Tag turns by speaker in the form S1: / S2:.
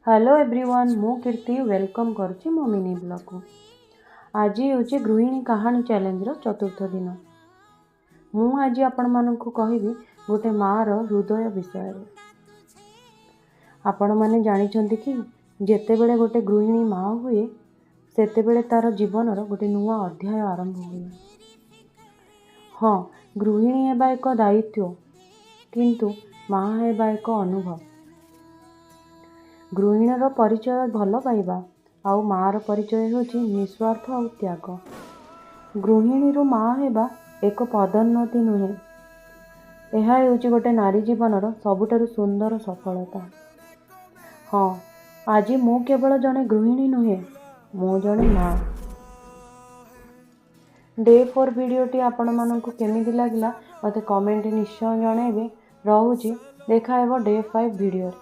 S1: Hello everyone, ମୁଁ କୀର୍ତ୍ତି welcome କରୁଛି ମୋ ମିନି ବ୍ଲଗ୍କୁ। ଆଜି ହେଉଛି ଗୃହିଣୀ କାହାଣୀ ଚ୍ୟାଲେଞ୍ଜର ଚତୁର୍ଥ ଦିନ। ମୁଁ ଆଜି ଆପଣମାନଙ୍କୁ କହିବି ଗୋଟେ ମାଆର ହୃଦୟ ବିଷୟରେ। ଆପଣମାନେ ଜାଣିଛନ୍ତି କି, ଯେତେବେଳେ ଗୋଟେ ଗୃହିଣୀ ମାଆ ହୁଏ, ସେତେବେଳେ ତା'ର ଜୀବନର ଗୋଟେ ନୂଆ ଅଧ୍ୟାୟ ଆରମ୍ଭ ହୁଏ। ହଁ, ଗୃହିଣୀ ହେବା ଏକ ଦାୟିତ୍ୱ, କିନ୍ତୁ ମାଆ ହେବା ଏକ ଅନୁଭବ। ଗୃହିଣୀର ପରିଚୟ ଭଲ ପାଇବା, ଆଉ ମାଆର ପରିଚୟ ହେଉଛି ନିସ୍ୱାର୍ଥ ଆଉ ତ୍ୟାଗ। ଗୃହିଣୀରୁ ମାଆ ହେବା ଏକ ପଦୋନ୍ନତି ନୁହେଁ, ଏହା ହେଉଛି ଗୋଟେ ନାରୀ ଜୀବନର ସବୁଠାରୁ ସୁନ୍ଦର ସଫଳତା। ହଁ, ଆଜି ମୁଁ କେବଳ ଜଣେ ଗୃହିଣୀ ନୁହେଁ, ମୁଁ ଜଣେ ମାଆ। ଡେ 4 ଭିଡ଼ିଓଟି ଆପଣମାନଙ୍କୁ କେମିତି ଲାଗିଲା, ମୋତେ କମେଣ୍ଟ ନିଶ୍ଚୟ ଜଣାଇବେ। ରହୁଛି, ଦେଖା ହେବ ଡେ 5 ଭିଡ଼ିଓରେ।